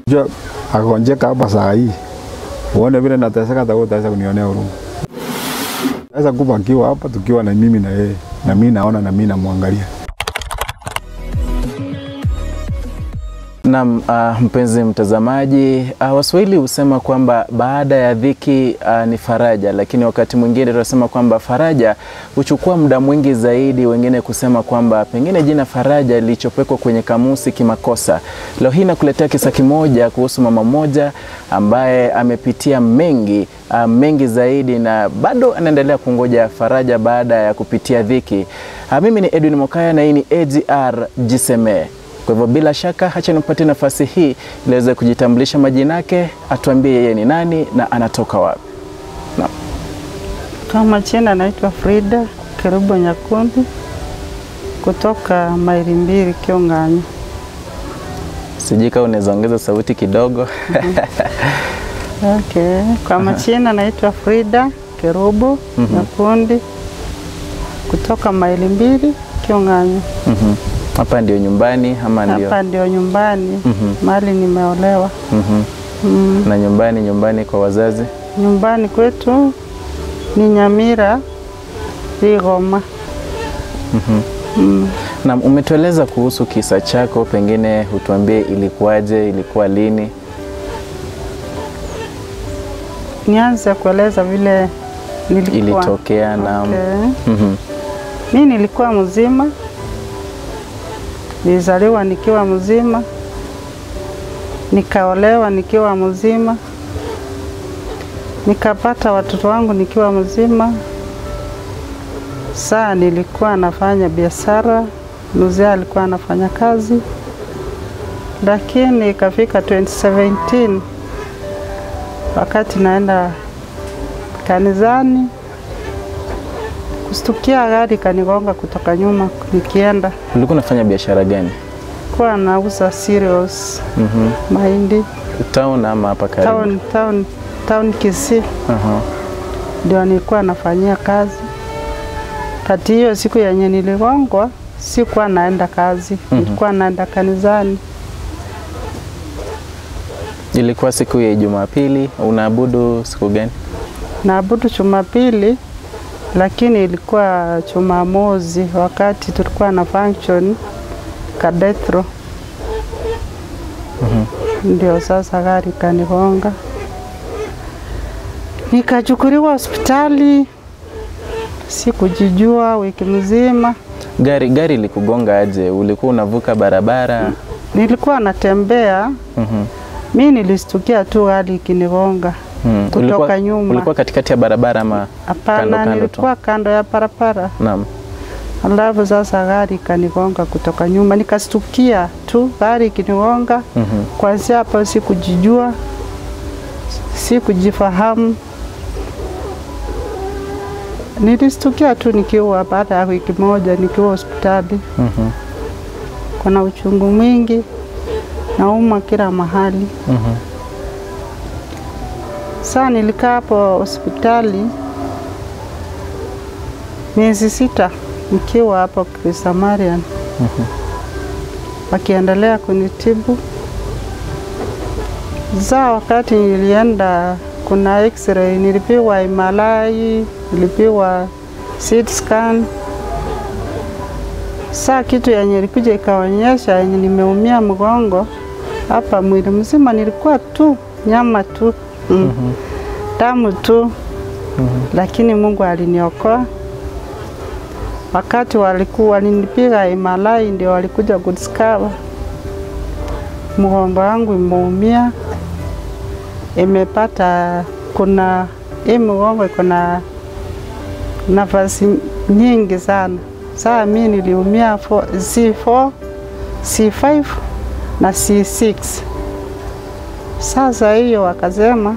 Unajua agonjeka hapa saa hii. Uone vile nateseka hata wewe utaweza kunionea huruma. Sasa kupa akiwa hapa tukiwa na mimi na yeye, na mimi naona na mimi namwangalia. Naam, mpenzi mtazamaji, Waswahili husema kwamba baada ya dhiki ni faraja, lakini wakati mwingine tunasema kwamba faraja huchukua muda mwingi zaidi, wengine kusema kwamba pengine jina faraja lilichopekwa kwenye kamusi kimakosa. Leo hii nakuletea kisa kimoja kuhusu mama mmoja ambaye amepitia mengi, mengi zaidi na bado anaendelea kungoja faraja baada ya kupitia dhiki. Mimi ni Edwin Mokaya na hii ni AGR Jisemee. Kwa hivyo bila shaka acha nimpatie nafasi hii ili aweze kujitambulisha majina yake, atuambie yeye ni nani na anatoka wapi. Naam. Kwa majina naitwa Frida Kerubo Nyakundi kutoka maili 2 Kiong'anyo. Sijui kama unaweza ongeza sauti kidogo. Okay. Kwa majina naitwa Frida Kerubo Nyakundi kutoka maili 2 Kiong'anyo. Hapa ndio nyumbani ama ndio? Hapa ndio nyumbani, mahali nimeolewa. Na nyumbani kwa wazazi? Nyumbani kwetu ni Nyamira, Rigoma. Na umetueleza kuhusu kisa chako, pengine utuambie ilikuwaje, ilikuwa lini? Nianze kueleza vile nilikuwa. Ilitokea na okay. Mimi nilikuwa mzima. Nilizaliwa nikiwa mzima, nikaolewa nikiwa mzima, nikapata watoto wangu nikiwa mzima. Saa nilikuwa nafanya biashara, mzee alikuwa anafanya kazi. Lakini ikafika 2017 wakati naenda kanisani, kustukia gari kanigonga kutoka nyuma nikienda. Ulikuwa unafanya biashara gani? Kwa nauza cereals. Mahindi. Town ama hapa karibu? Town Kisii. Ndio nilikuwa nafanyia kazi. Kati hiyo siku yenye niligongwa sikuwa naenda kazi, nilikuwa naenda kanisani. Ilikuwa siku ya Jumapili, unaabudu siku gani? Naabudu Jumapili. Lakini ilikuwa Jumamosi wakati tulikuwa na function Kadetro. Ndio sasa gari kanigonga. Nikachukuliwa hospitali, sikujijua wiki mzima. Gari likugonga aje? Ulikuwa unavuka barabara? Nilikuwa natembea. Mimi nilistukia tu gari ikinigonga. Kutoka nyuma. Ulikuwa katikati ya barabara ama kando kando? Nilikuwa kando ya barabara. Naam. Alafu sasa gari ikanigonga kutoka nyuma, nikastukia tu gari ikinigonga. Kwanza hapo sikujijua, sikujifahamu. Nilistukia tu nikiwa baada ya wiki moja nikiwa hospitali. Kuna uchungu mwingi, nauma kila mahali. Sasa nilikaa hapo hospitali miezi 6 nikiwa hapo Krisamarian. Wakiendelea kunitibu. Za wakati nilienda kuna x-ray, nilipigwa MRI, nilipigwa CT scan. Saa kitu yenye ilikuja ikaonyesha yenye nimeumia mgongo hapa mwili mzima, nilikuwa tu nyama tu. Damu tu. Lakini Mungu aliniokoa. Wakati walikuwa walinipiga MRI ndio walikuja kudiscover mgongo wangu imeumia, imepata kuna hii mgongo iko na nafasi nyingi sana. Sasa mimi niliumia C4, C5 na C6. Sasa hiyo wakasema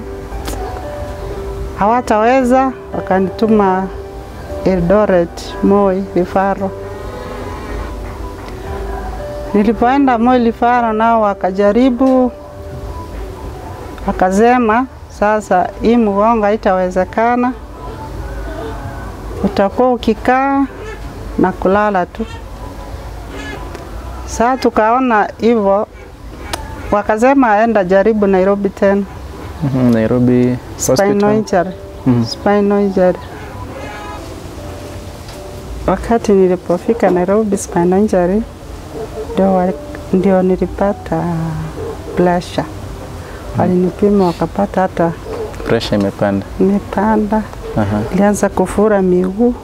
hawataweza, wakanituma Eldoret Moi Referral. Nilipoenda Moi Referral nao wakajaribu, wakasema sasa hii mgongo haitawezekana, utakuwa ukikaa na kulala tu. Sasa tukaona hivyo Wakasema aenda jaribu Nairobi tena. Nairobi Spinal Hospital. injury. Spinal injury. Wakati nilipofika Nairobi spinal injury ndio nilipata pressure. Walinipima wakapata hata Pressure imepanda. imepanda. Nilianza kufura miguu.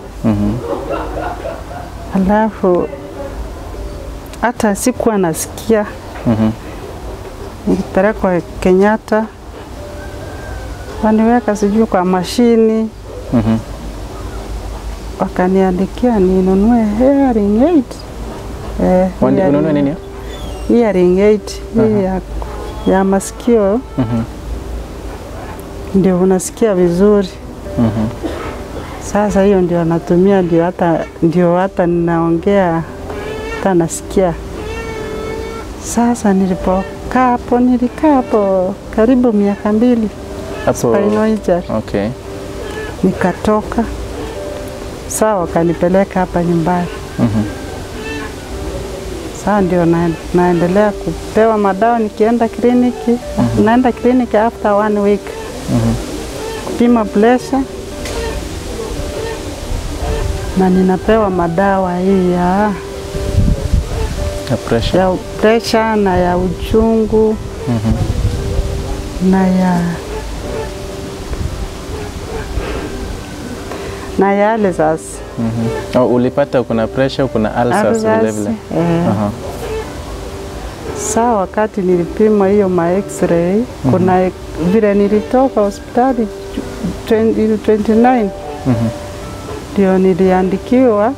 Alafu hata sikuwa nasikia. Nilipelekwa Kenyatta, waniweka sijui kwa mashini. Wakaniandikia ninunue hearing aid. Ununue nini? Hearing aid hii ya masikio. Ndio unasikia vizuri. Sasa hiyo ndio natumia, ndio hata ninaongea, hata nasikia. Sasa nilipokaa hapo, nilikaa hapo karibu miaka 2. Hapo. Spinal injury. Okay. Nikatoka. Sawa, wakanipeleka hapa nyumbani. Sasa ndio naendelea kupewa madawa nikienda kliniki. Naenda kliniki after 1 week. Kupima pressure. Na ninapewa madawa hii ya pressure. Ya pressure na ya uchungu. Na ya ulcers. Oh, ulipata kuna pressure, kuna ulcers vile vile. Sawa, wakati nilipima hiyo ma x-ray, kuna vile nilitoka hospitali 29. Ndio niliandikiwa.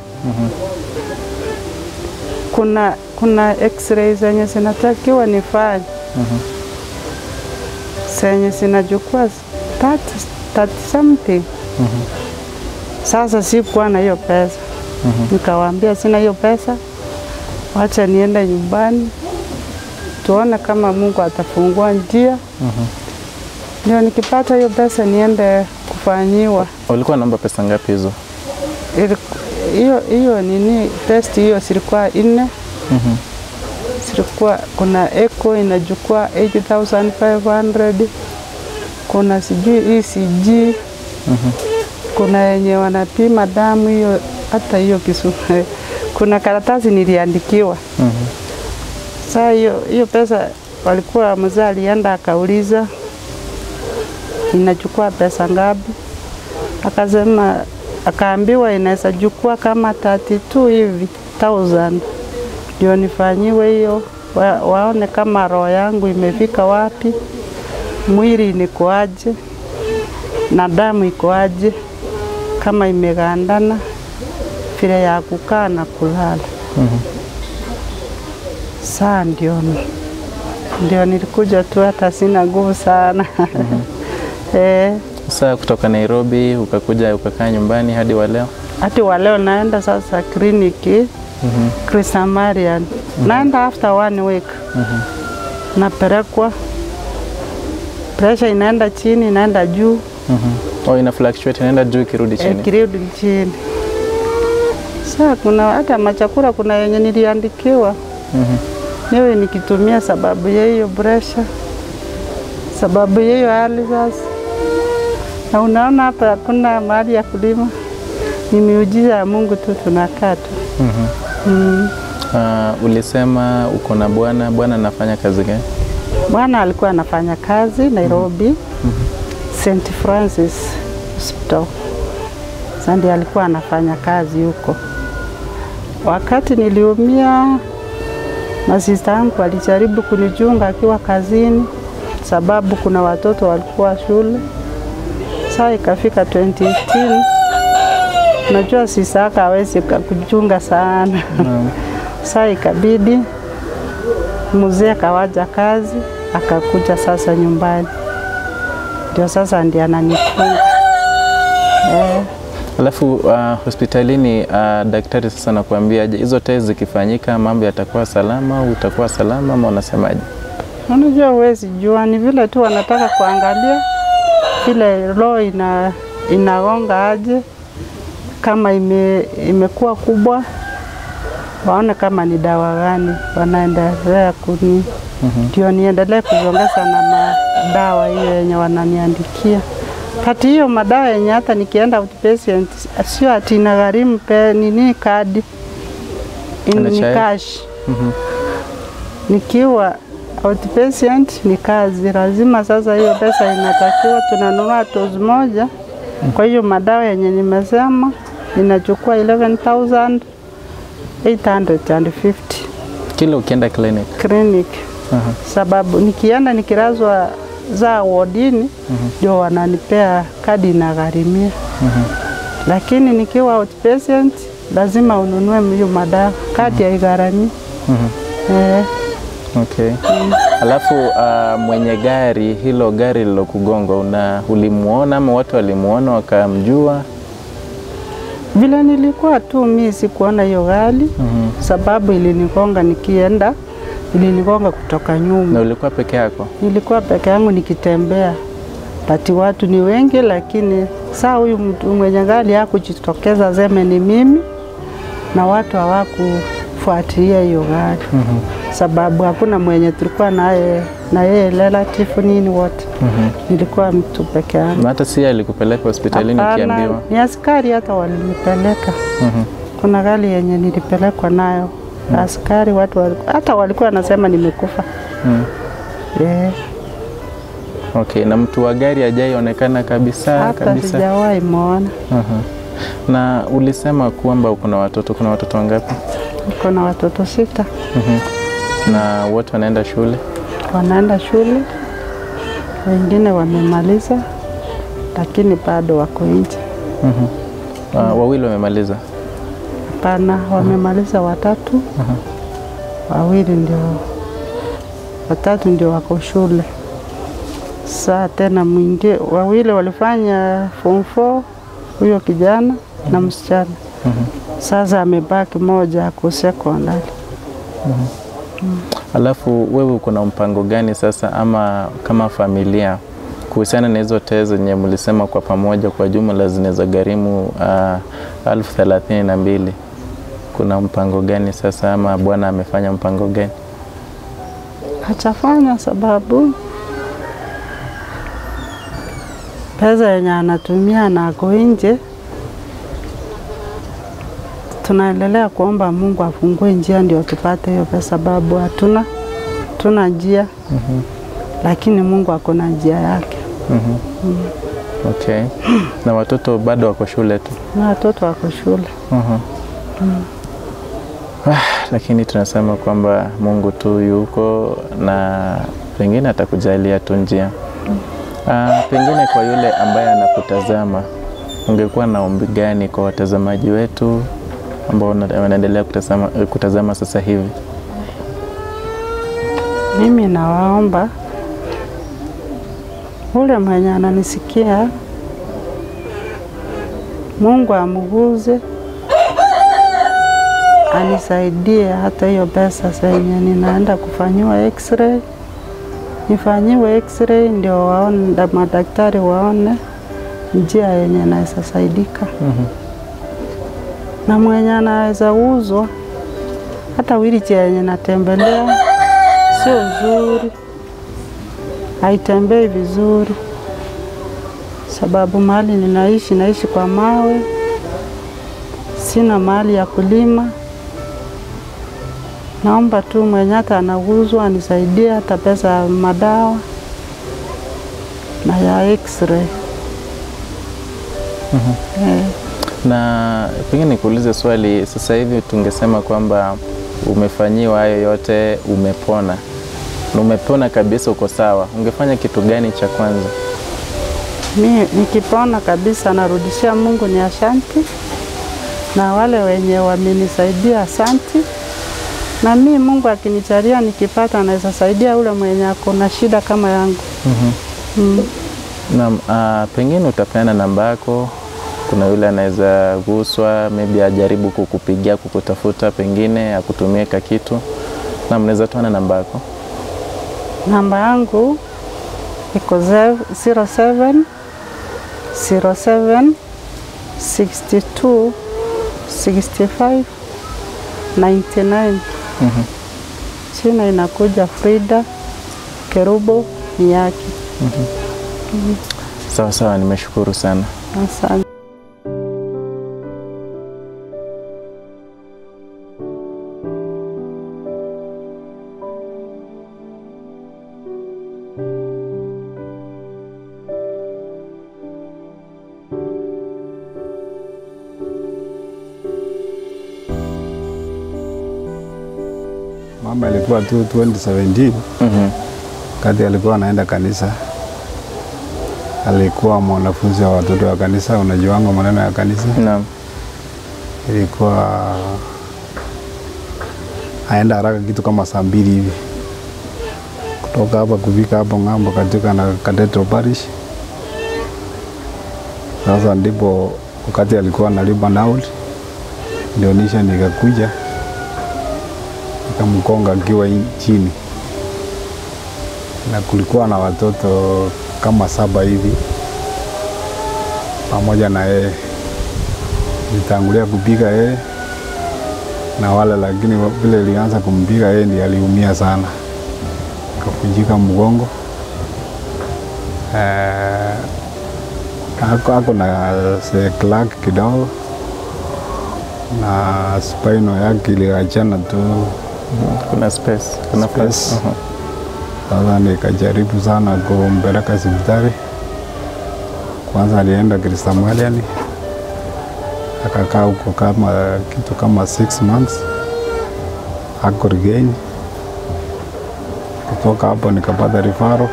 Kuna x-ray zenye zinatakiwa nifanye. Zenye zinachukua 30 something. Sasa sikuwa na hiyo pesa. Nikawaambia sina hiyo pesa, wacha niende nyumbani tuone kama Mungu atafungua njia. Ndio nikipata hiyo pesa niende kufanyiwa. Ulikuwa naomba pesa ngapi hizo? Hiyo nini test hiyo zilikuwa 4. Zilikuwa kuna echo inachukua 8500, kuna sijui ECG. Kuna yenye wanapima damu hiyo, hata hiyo kisu. Kuna karatasi niliandikiwa. Sasa hiyo pesa walikuwa mzee alienda akauliza inachukua pesa ngapi? Akasema, akaambiwa inaweza chukua kama 32 hivi 1000. Ndio nifanyiwe hiyo, waone kama roho yangu imefika wapi, mwili niko aje na damu iko aje, kama imegandana vile ya kukaa na kulala. Saa ndio nilikuja tu, hata sina nguvu sana. Sasa kutoka Nairobi ukakuja ukakaa nyumbani hadi wa leo? Hadi wa leo naenda sasa kliniki Chrisamarian. Naenda after 1 week. Napelekwa. Pressure inaenda chini, inaenda juu. Oh, ina fluctuate, inaenda juu ikirudi chini. Ikirudi chini. Sasa kuna hata machakula kuna yenye niliandikiwa. Niwe nikitumia sababu ya hiyo pressure, sababu ya hiyo hali sasa. Na unaona hapa hakuna mahali ya kulima. Ni miujiza ya Mungu tu, tunakaa tu. Ulisema uko na bwana, bwana anafanya kazi gani? Bwana alikuwa anafanya kazi Nairobi, St. Francis Hospital. Sandi alikuwa anafanya kazi huko. Wakati niliumia, masista yangu alijaribu kunichunga akiwa kazini, sababu kuna watoto walikuwa shule. Sasa ikafika 2018, najua sista hawezi kuchunga sana. Sasa ikabidi mzee akawaja kazi, akakuja sasa nyumbani. Ndio sasa ndiye ananichunga. Alafu hospitalini daktari sasa anakuambia aje, hizo test zikifanyika mambo yatakuwa salama, utakuwa salama ama unasemaje? Unajua huwezi jua, ni vile tu wanataka kuangalia vile roho inagonga aje, kama imekuwa kubwa Waone kama ni dawa gani wanaendelea kuni ndio niendelee kuzongeza na madawa hiyo yenye wananiandikia. Kati hiyo madawa yenye hata nikienda outpatient sio ati inagharimu nini kadi, ni cash. Nikiwa outpatient ni kazi lazima. Sasa hiyo pesa inatakiwa, tunanunua tozi moja. Kwa hiyo madawa yenye nimesema inachukua 11,850 kila ukienda clinic. Clinic. Sababu nikienda nikilazwa za wodini ndio wananipea kadi inagharimia. Lakini nikiwa outpatient lazima ununue hiyo madawa, kadi haigharamii. Okay. Alafu mwenye gari hilo gari lilokugonga, ulimuona ama watu walimuona wakamjua? Vile nilikuwa tu mimi sikuona hiyo gari sababu ilinigonga nikienda, ilinigonga kutoka nyuma. Na ulikuwa peke yako? Nilikuwa peke yangu nikitembea. Bati watu ni wengi, lakini saa huyu mtu mwenye gari hakujitokeza zeme ni mimi, na watu hawakufuatilia hiyo gari. Sababu hakuna mwenye tulikuwa naye na yeye relative nini wote. Nilikuwa mtu peke yangu. Na hata si alikupeleka hospitalini ukiambiwa? Ni askari hata walinipeleka. Kuna gari yenye nilipelekwa nayo. Askari watu hata walikuwa wanasema nimekufa. Okay, na mtu wa gari hajaionekana kabisa hata kabisa? Sijawahi muona. Na ulisema kwamba kuna watoto, kuna watoto wangapi? Kuna watoto 6. Na wote wanaenda shule? Wanaenda shule, wengine wamemaliza, lakini bado wako nje. Wawili wamemaliza? Hapana, wamemaliza watatu. Wawili ndio, watatu ndio wako shule. Saa tena mwingine, wawili walifanya form 4, huyo kijana na msichana. Sasa amebaki moja ako secondary. Alafu wewe uko na mpango gani sasa ama kama familia kuhusiana na hizo tezi zenye mlisema kwa pamoja kwa jumla zinaweza gharimu 1032? Kuna mpango gani sasa ama bwana amefanya mpango gani? Hachafanya sababu pesa yenye anatumia na ako nje. Tunaendelea kuomba Mungu afungue njia ndio tupate hiyo pesa, sababu hatuna tuna njia. Lakini Mungu ako na njia yake. Okay. Na watoto bado wako shule tu? Na watoto wako shule. Lakini tunasema kwamba Mungu tu yuko na pengine atakujalia tu njia. Pengine kwa yule ambaye anakutazama, ungekuwa na ombi gani kwa watazamaji wetu ambao wanaendelea kutazama sasa hivi? Mimi nawaomba ule mwenye ananisikia, Mungu amuguze, anisaidie hata hiyo pesa zenye ninaenda kufanyiwa x-ray. Nifanyiwe x-ray ndio waone, madaktari waone njia yenye naweza saidika. Na mwenye anaweza uzwa, hata wheelchair yenye natembelea sio nzuri, haitembei vizuri, sababu mahali ninaishi, naishi kwa mawe, sina mahali ya kulima. Naomba tu mwenye hata anauzwa anisaidie hata pesa ya madawa na ya x-ray. Na pengine nikuulize swali, sasa hivi tungesema kwamba umefanyiwa hayo yote, umepona. Na umepona kabisa, uko sawa. Ungefanya kitu gani cha kwanza? Mimi nikipona kabisa narudishia Mungu ni asante, na wale wenye wamenisaidia asante. Na mimi Mungu akinijalia nikipata naweza saidia ule mwenye ako na shida kama yangu. Naam, pengine utapeana namba yako. Kuna yule anaweza guswa, maybe ajaribu kukupigia, kukutafuta, pengine akutumie kitu. Na mnaweza toa namba yako? Namba yangu iko 07 07 62 65 99. China inakuja Frida Kerubo Miyaki. Sawa sawa, nimeshukuru sana. Asante. Mama alikuwa tu 2017. Kati alikuwa anaenda kanisa. Alikuwa mwanafunzi wa watoto wa kanisa, unajuanga maneno ya kanisa. Naam. Ilikuwa aenda haraka kitu kama saa 2 hivi. Kutoka hapa kufika hapo ng'ambo katika na Cathedral Parish. Sasa ndipo wakati alikuwa analipa nauli, ndio nisha nikakuja nikamkonga akiwa chini. Na kulikuwa na watoto kama 7 hivi pamoja na yeye. Nitangulia kupiga yeye na wale, lakini vile ilianza kumpiga yeye ndiye aliumia sana, kavunjika mgongo. Ako na crack kidogo na spinal yake iliachana tu. Kuna space, kuna space. Sasa nikajaribu sana kumpeleka hospitali. Kwanza alienda Kristo-Mwaliani, akakaa huko kama kitu kama 6 months, ako regain. Kutoka hapo nikapata referral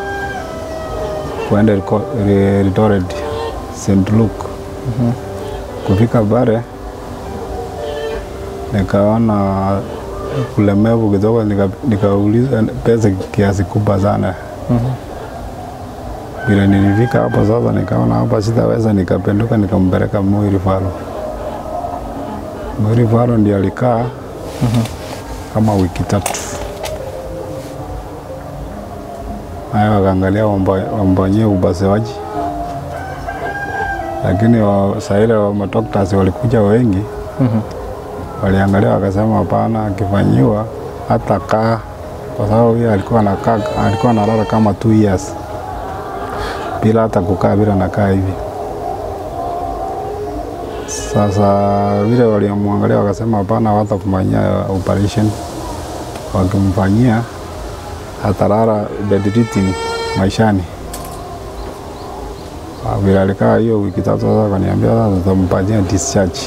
kuenda Eldoret St. Luke. Kufika bare nikaona ulemevu kidogo, nikauliza pesa kiasi kubwa sana. Bila nilifika hapo sasa nikaona hapa sitaweza, nikapenduka nikampeleka Moi Referral. Moi Referral ndiye alikaa kama wiki 3. Haya wakaangalia wambanyie upasuaji. Lakini saa ile wa doctors walikuja wengi. Waliangalia wakasema hapana, akifanyiwa hata kaa, kwa sababu yeye alikuwa anakaa, alikuwa analala kama 2 years bila hata kukaa, bila nakaa hivi. Sasa vile walimuangalia wakasema hapana, hawatakumfanyia operation. Wakimfanyia atalala bedridden maishani. Vile alikaa hiyo wiki 3 sasa akaniambia sasa tutampatia discharge.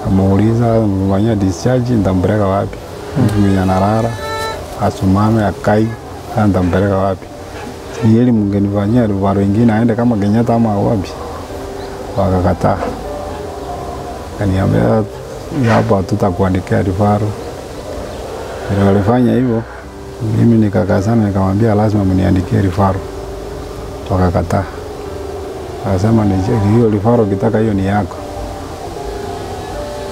Kamuuliza mfanyia discharge nitampeleka wapi? Mtu mwenye analala asimame akai, nitampeleka wapi? Ni heri mngenifanyia rufaa ingine aende kama Kenyatta ama wapi. Wakakataa. Kaniambia hapo hatutakuandikia rufaa. Ndio walifanya hivyo. Mimi nikakazana nikamwambia lazima mniandikie rufaa. Wakakataa. Akasema ni hiyo rufaa ukitaka hiyo ni yako.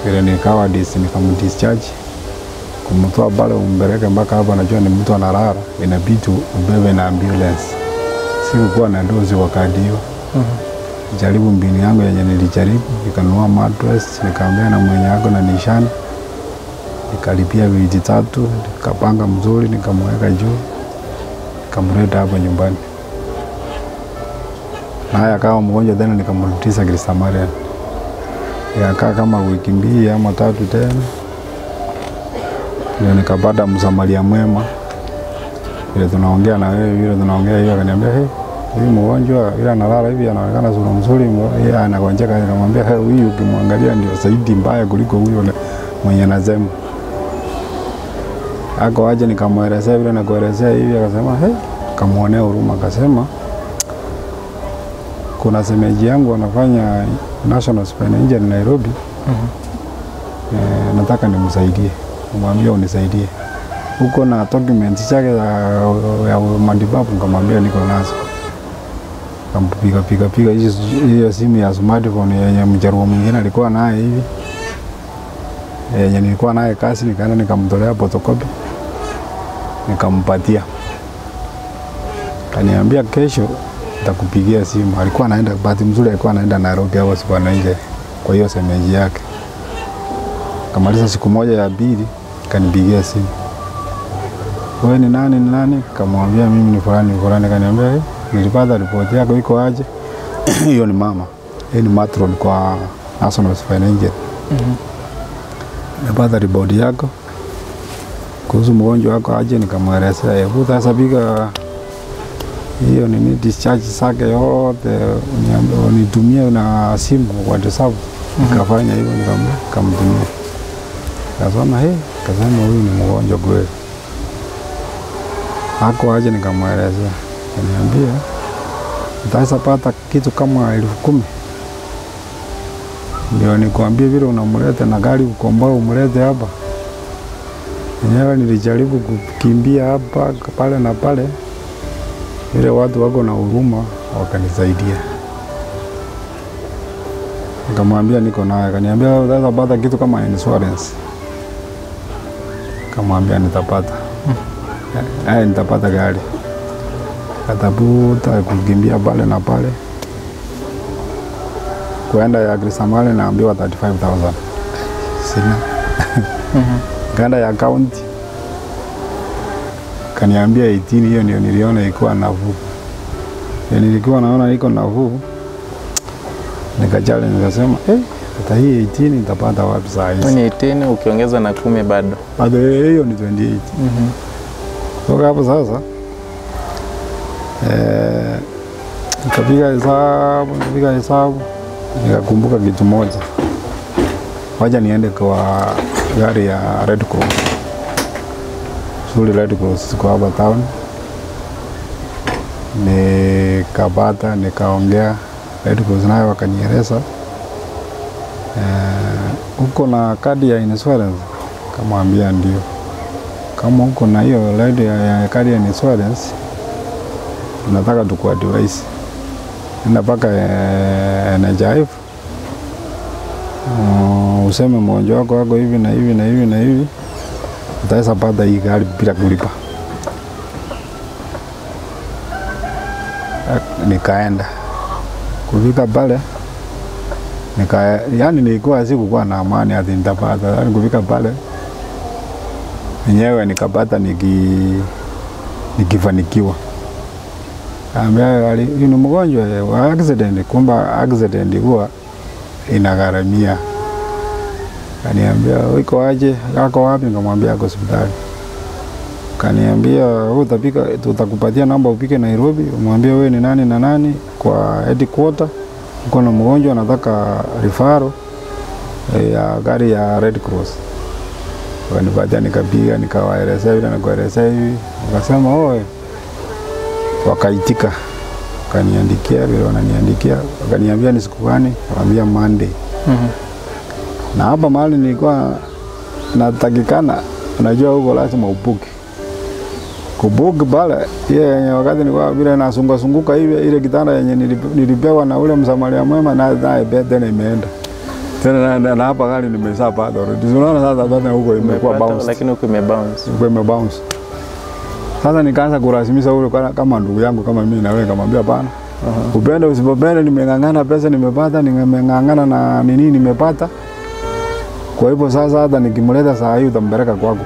Vile nikawa nikamdischarge, kumtoa pale umpeleke mpaka hapa, najua ni mtu analala, inabidi ubebe na ambulance. Sikuwa na dozi wakati hiyo. Jaribu mbinu yangu yenye nilijaribu, nikanunua mattress, nikaambia na mwenye yako na nishani, nikalipia wiki 3, nikapanga mzuri, nikamweka juu, nikamleta hapa nyumbani. Na haya akawa mgonjwa tena, nikamrudisha Kristo-Marian. Nikakaa kama wiki 2 ama 3 tena. Ndio nikapata msamaria mwema. Vile tunaongea na wewe, vile tunaongea hiyo akaniambia, "Hey, huyu mgonjwa ila analala hivi anaonekana sura mzuri, yeye anagonjeka." Nikamwambia, "Hey, huyu ukimwangalia ndio zaidi mbaya kuliko huyo mwenye anasema." Ako aje nikamwelezea vile na kuelezea hivi, akasema, "Hey," kamuonea huruma akasema, kuna semeji yangu anafanya National Spine Injury Nairobi. Nataka nimsaidie. Nimwambie unisaidie. Huko na documents zake ya matibabu, nikamwambia niko nazo. Nikampiga piga piga hiyo simu ya smartphone yenye mjaruo mwingine alikuwa naye hivi. Yenye nilikuwa naye kazi, nikaenda nikamtolea photocopy. Nikampatia. Kaniambia kesho nitakupigia simu. Alikuwa anaenda, bahati mzuri alikuwa anaenda Nairobi hapo siku nje kwa hiyo semeji yake. Kamaliza siku moja ya pili kanipigia simu. Wewe ni nani ni nani? Kamwambia mimi ni fulani fulani. Kaniambia nilipata ripoti yako iko aje? Hiyo ni mama. Yeye ni matron kwa National Financial. Nilipata ripoti yako kuhusu mgonjwa wako aje. Nikamwelezea hebu sasa piga hiyo nini discharge zake yote unitumie na simu kwa WhatsApp. Nikafanya hivyo nikamtumia. Kasema hey, kasema huyu ni mgonjwa kweli. Hako aje nikamwelezea. Akaniambia nitapata kitu kama 10,000. Ndio nikwambie vile unamleta na gari ukomboe umlete hapa. Yenyewe nilijaribu kukimbia hapa pale na pale. Ile watu wako na huruma wakanisaidia. Nikamwambia niko naye. Akaniambia utapata kitu kama insurance. Nikamwambia nitapata. Nitapata gari. Katafuta kukimbia pale na pale. Kuenda ya Krisamale naambiwa 35,000. Sina. Kaenda ya county. Kaniambia 18. Hiyo ndio niliona ilikuwa nafuu. Nilikuwa naona iko nafuu. Nikajali nikasema hata hii 18 nitapata wapi saa hizi? Ni 18 ukiongeza na 10 bado. Bado hiyo ni 28. Toka hapo sasa nikapiga hesabu nikakumbuka kitu moja. Wacha niende kwa gari ya Red Cross. Suli Red Cross kwa hapa town. Nikapata nikaongea Red Cross nayo wakanieleza uko na kadi ya insurance? Kamwambia ndio. Kama uko na hiyo ya kadi ya insurance tunataka tukuadvise. Nenda paka NHIF useme mgonjwa wako wako hivi na hivi na hivi na hivi, utaweza pata hii gari bila kulipa. Nikaenda kufika pale yani nilikuwa sikukuwa na amani ati nitapata. Yani kufika pale mwenyewe nikapata nikifanikiwa. Ambia ni mgonjwa wa accident, kumbe accident huwa inagharamia. Kaniambia uko aje, yako wapi? Nikamwambia ako hospitali. Kaniambia wewe utapika, tutakupatia namba upike Nairobi, umwambie wewe ni nani na nani kwa headquarter, uko na mgonjwa anataka referral ya gari ya Red Cross. Wakanipatia, nikapiga, nikawaelezea vile na kuelezea hivi. Wakasema oe, wakaitika. Wakaniandikia vile wananiandikia, wakaniambia ni siku gani, wakaniambia Monday. Na hapa mahali nilikuwa natakikana, unajua huko lazima ubuki. Kubuki pale, yeye wakati nilikuwa vile nasunga sunguka hivi, ile kitanda yenye nilipewa na ule msamaria mwema na naye tena imeenda. Tena na hapa gari nimeshapata already. Unaona sasa tena huko imekuwa bounce. Lakini huko imebounce. Huko imebounce. Sasa nikaanza kurasimisha ule kama ndugu yangu kama mimi na wewe, nikamwambia hapana. Upende usipopende, nimeng'ang'ana pesa nimepata, nimeng'ang'ana na nini nimepata. Kwa hivyo sasa hata nikimleta saa hii utampeleka kwako.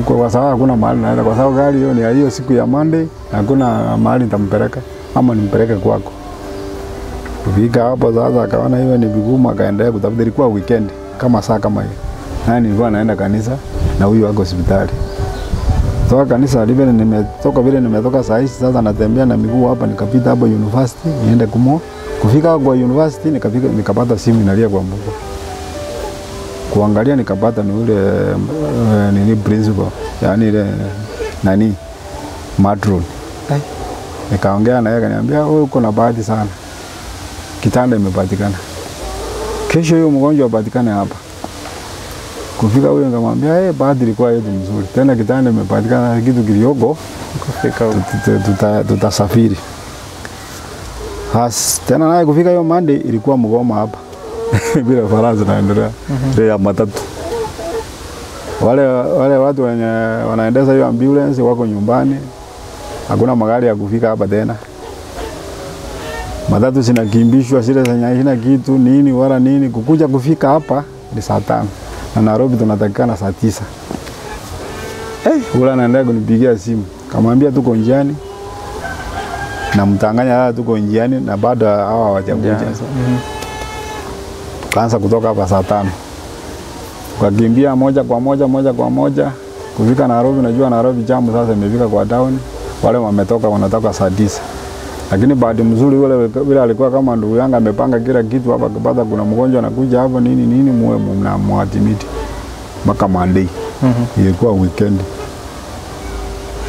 Kwa sababu hakuna mahali naenda, kwa sababu gari hiyo ni hiyo siku ya Monday, hakuna mahali nitampeleka ama nimpeleke kwako. Kufika hapo sasa akaona hiyo ni vigumu, akaendelea kutafuta. Ilikuwa weekend kama saa kama hiyo. Nani nilikuwa naenda kanisa na huyu wako hospitali. Toka kanisa vile nimetoka, vile nimetoka saa hizi sasa natembea na miguu hapa, nikapita hapo university niende kumo. Kufika kwa university nikafika nikapata simu inalia kwa mbuko. Kuangalia nikapata ni ule nini principal, yani ile nani matron. Nikaongea na yeye akaniambia wewe uko na bahati sana. Kitanda imepatikana. Kesho huyo mgonjwa apatikane hapa. Kufika huyo nikamwambia bahati ilikuwa yetu mzuri. Tena kitanda imepatikana, kitu kilioko kufika tutasafiri. Has tena naye kufika hiyo Monday ilikuwa mgomo hapa. Bila faransa naendelea. Ile ya matatu. Wale watu wenye wanaendesha hiyo ambulance wako nyumbani. Hakuna magari ya kufika hapa tena. Matatu zinakimbishwa zile zenye haina kitu nini wala nini. Kukuja kufika hapa ni saa 5. Na Nairobi tunatakikana saa 9. Ule anaendelea kunipigia simu. Kamwambia tuko njiani. Na mtanganya tuko njiani na bado hawa hawajakuja. Tukaanza kutoka hapa saa 5. Tukakimbia moja kwa moja moja kwa moja kufika Nairobi. Najua Nairobi jamu sasa imefika kwa town. Wale wametoka wanatoka saa 9. Lakini bahati mzuri yule vile alikuwa kama ndugu yangu amepanga kila kitu hapa, akipata kuna mgonjwa anakuja hapo nini nini muwe mnamuadmit mpaka Monday. Ilikuwa weekend.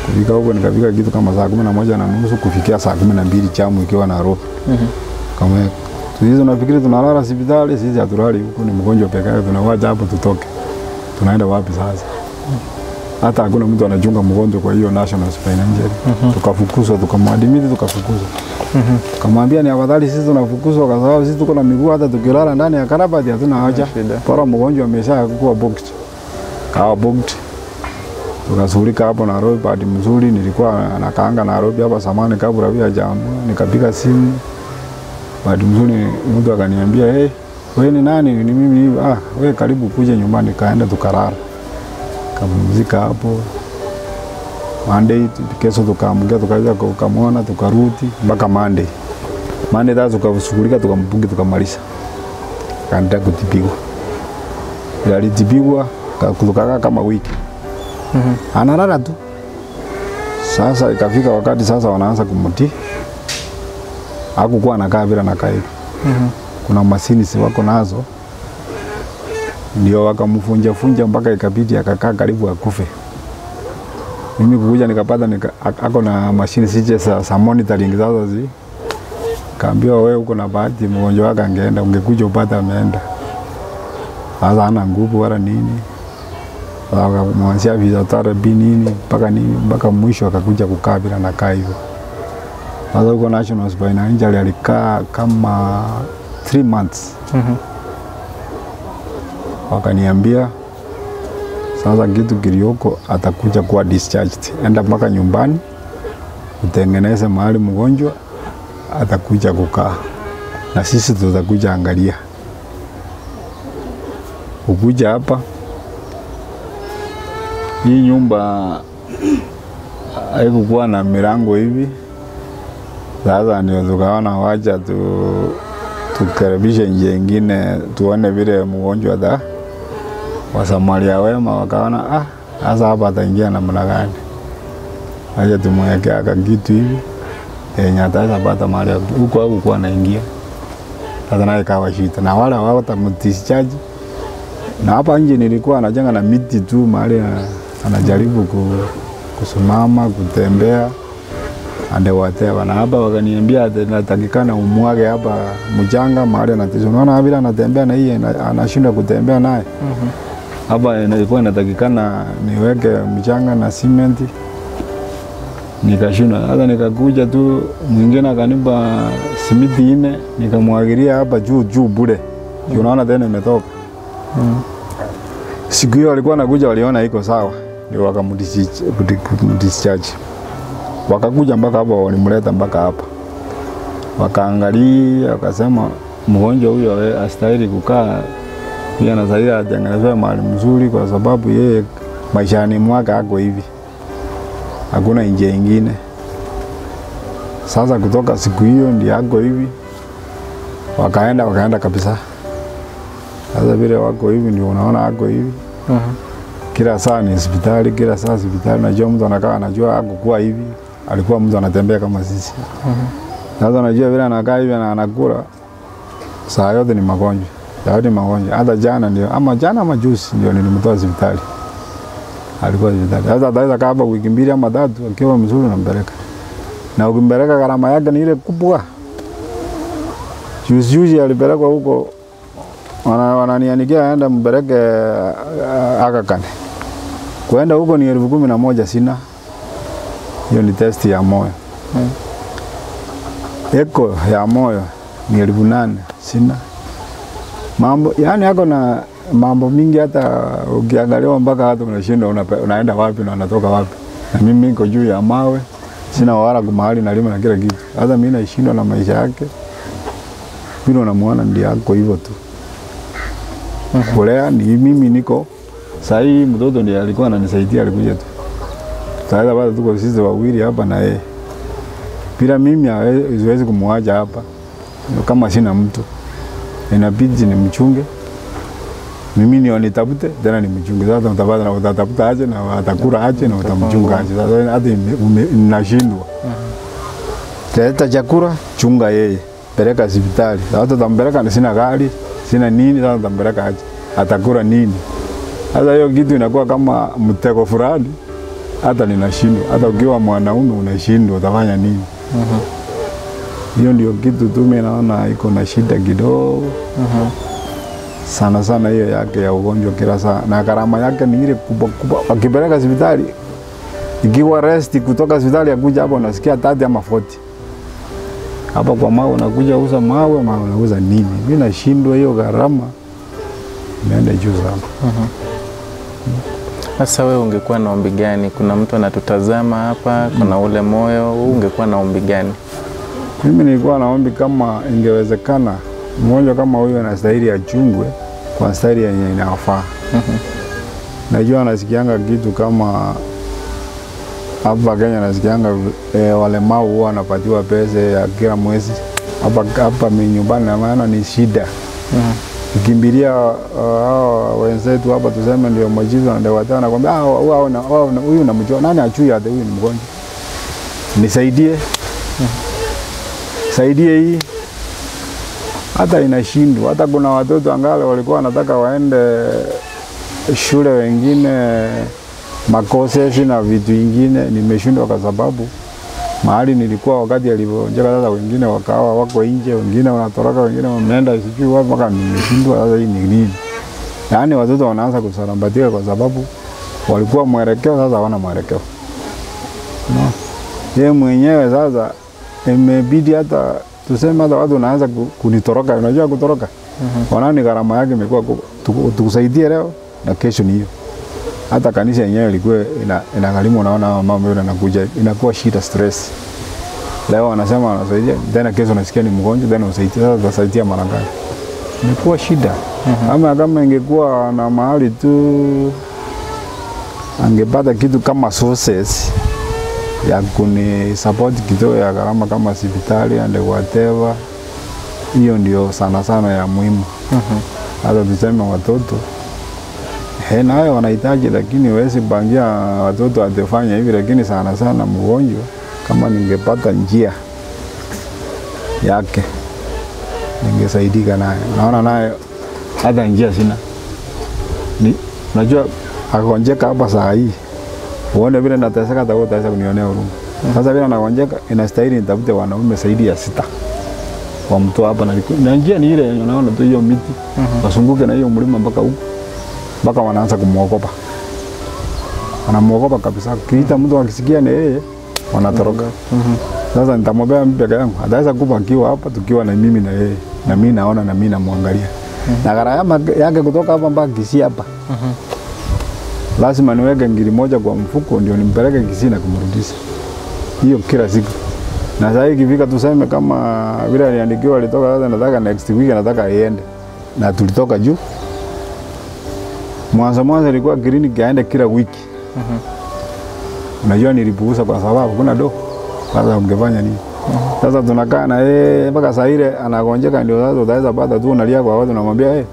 Kufika huko nikafika kitu kama saa 11:30 kufikia saa 12 jamu ikiwa Nairobi. Kama sisi tunafikiri tunalala hospitali, sisi hatulali huko, ni mgonjwa peke yake tunawacha hapo tutoke. Tunaenda wapi sasa? Hata hakuna mtu anachunga mgonjwa kwa hiyo National Spine Injury. Tukafukuzwa, tukamwadmit, tukafukuzwa. Tukamwambia ni afadhali sisi tunafukuzwa kwa sababu sisi tuko na miguu, hata tukilala ndani ya karabati hatuna haja. Bora mgonjwa ameshakuwa booked. Kawa booked. Tukashughulika hapo Nairobi. Bahati mzuri nilikuwa nakaanga Nairobi hapa samani kabla ya jamu, nikapiga simu. Bahati mzuri mtu akaniambia, "Hey, wewe ni nani?" Ni mimi. "Ah, wewe karibu kuja nyumbani." Kaenda tukalala. Kapumzika hapo. Monday kesho tukaamkia tukaanza kukamwona tukarudi mpaka Monday. Monday sasa tukashughulika tukampungi tukamaliza. Kaenda kutibiwa. Alitibiwa kutoka kama wiki. Analala tu. Sasa ikafika wakati sasa wanaanza kumtii. Hakukuwa anakaa bila nakaa hivi. Kuna mashini si wako nazo. Ndio wakamfunja funja mpaka ikabidi akakaa karibu akufe. Mimi kukuja nikapata ako na mashini sije za monitoring sasa zi. Kaambiwa wewe uko na bahati, mgonjwa wako angeenda ungekuja upata ameenda. Sasa hana nguvu wala nini. Wakamwanzia physiotherapy nini mpaka nini mpaka mwisho akakuja kukaa bila nakaa hivyo. Sasa huko National Spine Injury alikaa kama 3 months. Wakaniambia sasa kitu kilioko atakuja kuwa discharged. Enda mpaka nyumbani utengeneze mahali mgonjwa atakuja kukaa na sisi tutakuja angalia. Ukuja hapa hii nyumba haikuwa na milango hivi. Sasa ndio tukaona wacha tukaribishe njia nyingine tuone vile mgonjwa da. Wasamaria wema wakaona sasa hapa ataingia namna gani? Aje tumweke kitu hivi. Yenye ataweza pata mahali huko huko anaingia. Sasa naye kawa shida na wala wao watamdischarge. Na hapa nje nilikuwa anajenga na miti tu mahali anajaribu kusimama, kutembea ande whatever. Na hapa wakaniambia natakikana umwage hapa mchanga mahali anateswa. Unaona vile anatembea na hii anashinda kutembea naye. Hapa ilikuwa inatakikana niweke mchanga na cement. Nikashinda. Hata nikakuja tu mwingine akanipa simiti 4 nikamwagilia hapa juu juu bure. Unaona tena imetoka. Siku hiyo walikuwa nakuja waliona iko sawa, ndio wakamdischarge. Wakakuja mpaka hapa, walimleta mpaka hapa. Wakaangalia wakasema mgonjwa huyo astahili kukaa, pia anastahili atengenezewe mahali mzuri kwa sababu yeye maishani mwake ako hivi. Hakuna njia nyingine. Sasa kutoka siku hiyo ndio ako hivi. Wakaenda kabisa. Sasa vile wako hivi ndio unaona ako hivi. Kila saa ni hospitali, kila saa hospitali. Najua mtu anakaa anajua hakukuwa hivi. Alikuwa mtu anatembea kama sisi. Sasa najua vile anakaa hivi na anakula. Saa yote ni magonjwa. Saa yote ni magonjwa. Hata jana ndio ama jana ama juzi ndio nilimtoa hospitali. Alikuwa hospitali. Sasa ataweza kaa hapa wiki 2 ama 3 akiwa mzuri nampeleka. Na ukimpeleka gharama yake ni ile kubwa. Juzi alipelekwa huko. Wananianikia aenda mpeleke Aga Khan. Kuenda huko ni 11,000 sina. Hiyo ni test ya moyo. Eko ya moyo ni 8,000 sina. Mambo yani yako na mambo mingi, hata ukiangalia mpaka hata unashinda unaenda wapi na unatoka wapi. Na mimi niko juu ya mawe, sina wala mahali nalima na kila kitu. Hata mimi naishindwa na maisha yake. Mimi namuona ndiye yako hivyo tu. Kulea ni mimi niko. Sasa hii mtoto ndiye alikuwa ananisaidia, alikuja tu. Sasa bado tuko sisi wawili hapa na yeye. Bila mimi siwezi kumwacha hapa. Kama sina mtu. Inabidi nimchunge. Mimi ndio nitafute tena nimchunge. Sasa utapata na utatafuta aje na atakula aje na utamchunga aje. Sasa hata ninashindwa. Leta chakula, chunga yeye. Peleka hospitali. Sasa utampeleka na sina gari, sina nini, sasa utampeleka aje? Atakula nini? Sasa hiyo kitu inakuwa kama mtego fulani. Hata ninashindwa. Hata ukiwa mwanaume unashindwa utafanya nini? Hiyo ndio kitu tu mimi naona iko na shida kidogo. Sana sana hiyo yake ya ugonjwa kila saa. Na gharama yake ni ile kubwa kubwa. Akipeleka hospitali, ikiwa rest kutoka hospitali akuja hapo unasikia 30 ama 40. Hapa kwa mawe unakuja uza mawe, mawe unauza nini? Mimi nashindwa hiyo gharama. Imeenda juu sana. Sasa wewe ungekuwa na ombi gani? Kuna mtu anatutazama hapa, kuna ule moyo, ungekuwa na ombi gani? Mimi nilikuwa na ombi kama ingewezekana mgonjwa kama huyo anastahili achungwe kwa staili yenye inafaa. Najua nasikianga kitu kama hapa Kenya nasikianga walemavu huwa wanapatiwa pesa ya kila mwezi. Hapa nyumbani na maana ni shida. Ukimbilia hao wenzetu hapa tuseme ndio majizo na ndio watana nakwambia huyu namjua nani achui hata huyu ni mgonjwa. Nisaidie. Saidie hii. Hata inashindwa. Hata kuna watoto angale walikuwa wanataka waende shule wengine makosesi na vitu vingine, nimeshindwa kwa sababu mahali nilikuwa wakati alivyoonjeka. Sasa wengine wakawa wako nje, wengine wanatoroka, wengine wameenda sijui wapi, mpaka nimeshindwa sasa hii ni nini. Yaani watoto wanaanza kusarambatika kwa sababu walikuwa mwelekeo, sasa hawana mwelekeo. No. Yeye mwenyewe sasa imebidi hata tuseme hata watu wanaanza kunitoroka, unajua kutoroka. Wanaona gharama yake imekuwa kubwa. Tukusaidie leo na kesho ni hiyo. Hata kanisa yenyewe ilikuwa inagharimu, unaona mambo yale yanakuja, inakuwa shida, stress. Leo wanasema wanasaidia, tena kesho unasikia ni mgonjwa, tena usaidia, sasa utasaidia mara ngapi? Imekuwa shida. Ama kama ingekuwa na mahali tu angepata kitu kama sources ya kuni support kidogo ya gharama kama hospitali and whatever, hiyo ndio sana sana ya muhimu. Hata tuseme watoto nayo wanahitaji, lakini huwezi pangia watoto atafanya hivi, lakini sana sana mgonjwa kama ningepata njia yake ningesaidika naye. Naona naye hata njia sina. Ni unajua akagonjeka hapa saa hii, uone vile nateseka, hata wewe utaweza kunionea huruma. Sasa vile anagonjeka inastahili nitafute wanaume zaidi ya 6 wamtoa hapa, na njia ni ile unaona tu hiyo miti, wasunguke na hiyo mlima mpaka huko, mpaka wanaanza kumuogopa. Wanamuogopa kabisa. Kiita mtu akisikia ni yeye wanatoroka. Sasa nitamwambia mimi peke yangu, ataweza kupa akiwa hapa tukiwa na mimi na yeye, na mimi naona na mimi namwangalia. Na gharama yake kutoka hapa mpaka Kisii hapa. Lazima niweke ngiri moja kwa mfuko ndio nimpeleke Kisii na kumrudisha. Hiyo kila siku. Na sasa ikifika tuseme kama vile aliandikiwa alitoka sasa nataka next week nataka aende. Na tulitoka juu. Mwanzo ilikuwa kliniki aende kila wiki. Unajua nilipuuza kwa sababu kuna do. Sasa ungefanya nini? Sasa tunakaa na yeye mpaka saa ile anagonjeka, ndio sasa utaweza pata tu unalia kwa watu unamwambia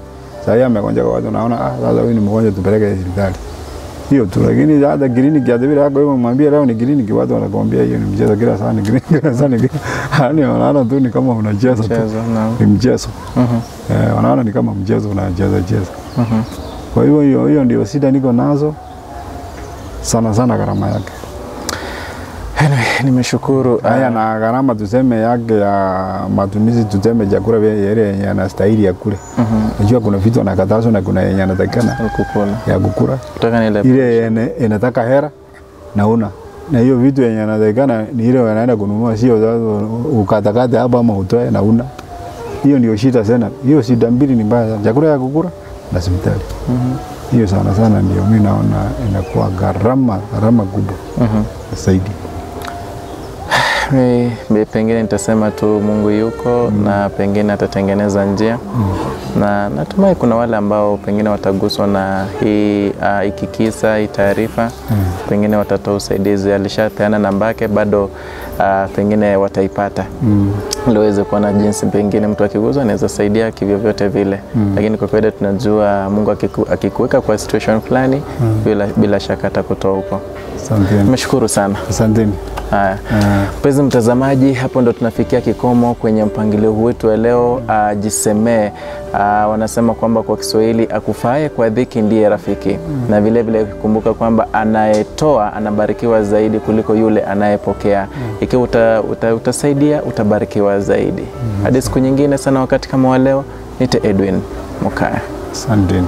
saa hii amegonjeka, watu naona sasa huyu ni mgonjwa tupeleke hospitali. Hiyo tu, lakini hata kliniki ya bila yako wewe mwambie leo ni kliniki, watu wanakuambia hiyo ni mchezo, kila saa ni kliniki, kila saa ni kliniki. Yaani wanaona tu ni kama unacheza tu. Ni mchezo. Wanaona ni kama mchezo unacheza cheza. Kwa hiyo hiyo ndio shida niko nazo sana sana, gharama yake. Anyway, nimeshukuru. Haya, na gharama tuseme yake ya matumizi, tuseme chakula vile yenye anastahili ya kule. Unajua kuna vitu anakatazwa na kuna yenye anatakana ya kukula. Ile inataka hera na una. Na hiyo vitu yenye anatakana ni ile wanaenda kununua, sio ukatakate hapa ama utoe na una. Hiyo ndio shida sana. Hiyo shida mbili ni mbaya sana. Chakula ya kukula na hospitali. Hiyo sana sana ndio mimi naona inakuwa gharama kubwa. Zaidi. Pengine nitasema tu Mungu yuko na pengine atatengeneza njia na natumai kuna wale ambao pengine wataguswa na hii hiki kisa, hii taarifa, pengine watatoa usaidizi. Alishapeana namba yake bado, pengine wataipata ili waweze kuona jinsi pengine mtu akiguswa anaweza saidia kivyovyote vile. Lakini kwa kawaida tunajua Mungu akikuweka kwa situation fulani, bila shaka atakutoa huko. Asanteni. Nimeshukuru sana. Asanteni. Haya. Mpenzi mtazamaji, hapo ndo tunafikia kikomo kwenye mpangilio huu wetu wa leo, Jisemee. Wanasema kwamba kwa Kiswahili akufaaye kwa dhiki ndiye rafiki. Na vile vile kumbuka kwamba anayetoa anabarikiwa zaidi kuliko yule anayepokea. Ikiwa utasaidia utabarikiwa zaidi. Hadi siku nyingine sana wakati kama wa leo, nite Edwin Mokaya. Asanteni.